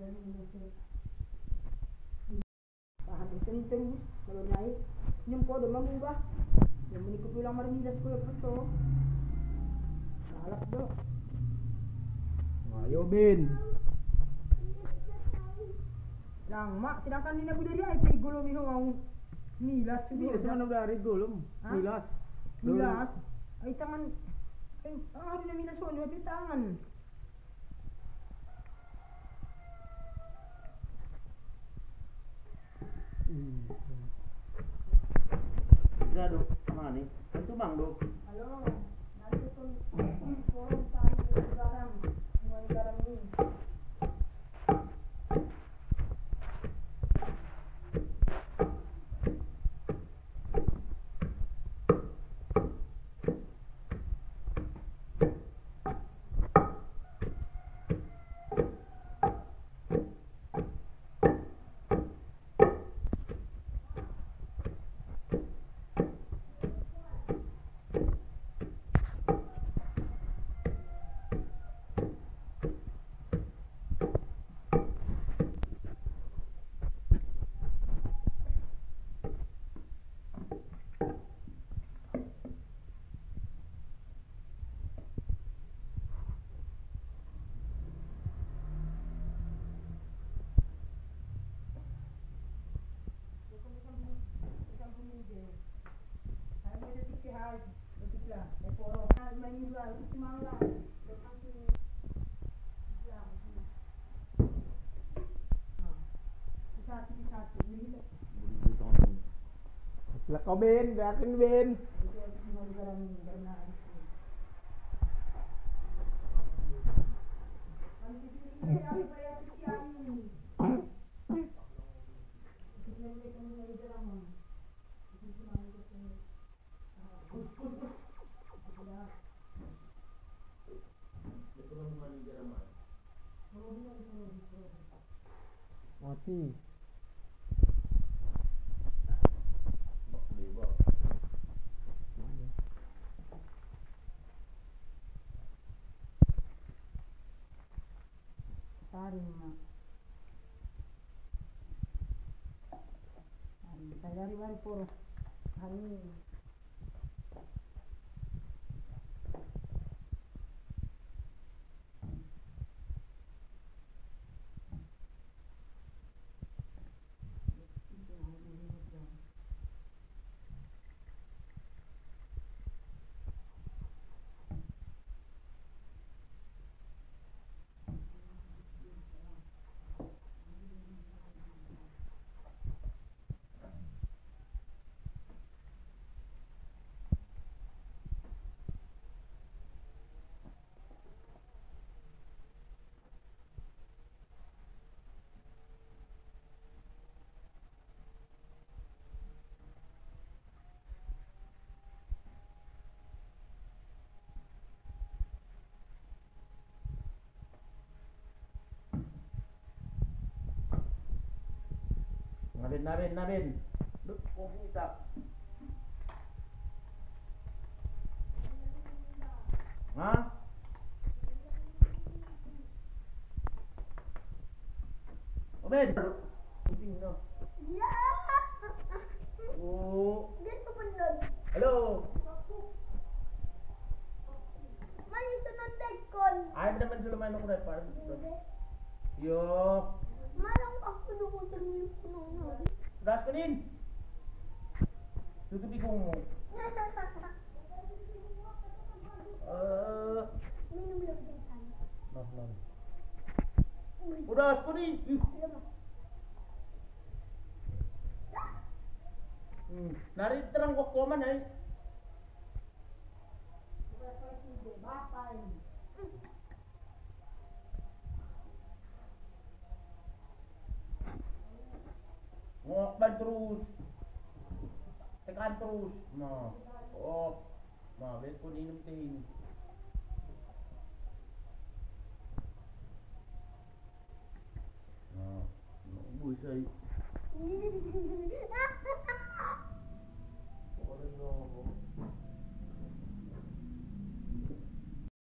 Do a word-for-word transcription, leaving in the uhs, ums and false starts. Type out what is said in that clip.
Paham, terus terus, kalau naik, nyem ko do mangubah. Yang meni ko pulang marmilas ko ya, perto. Galak do. Ayo, Ben. Nang, Mak, sedangkan ni na budari ai pe golomi ho au. Milas tu. Milas do. Mana budari golom? Hah? Milas. Milas. Ai tangan. Ai, harus na milas ho, ai pe tangan. Iya, Dok. Mana ni? Tentu, Bang, Dok. Halo, nanti pun forum tani garam, semua garam ini. Lah, kau, Ben, yakin, Ben. Mati. Taring, Mak. Taring, saya dari mari poro. Taring. Nabin, nabin, nabin. Duk, kok kita. Hah? Obed. Iya. Oh. Dia tuh bener. Halo. Main senang dekon. Ayo, bener-bener dulu main aku dapat. Iya. Yo. Malam aku dulu terus. Udah, Senin. Tutup ikungmu. Eh. Minum dulu, Bang. Maaf, maaf. Udah, Skudi. Ih. Iya, Bang. Hmm. Nari terang kok komen, ai. Ngokban terus. Tekan terus. Nah. Oh. Nah, bet pun ini penting. Nah, nah, bisa.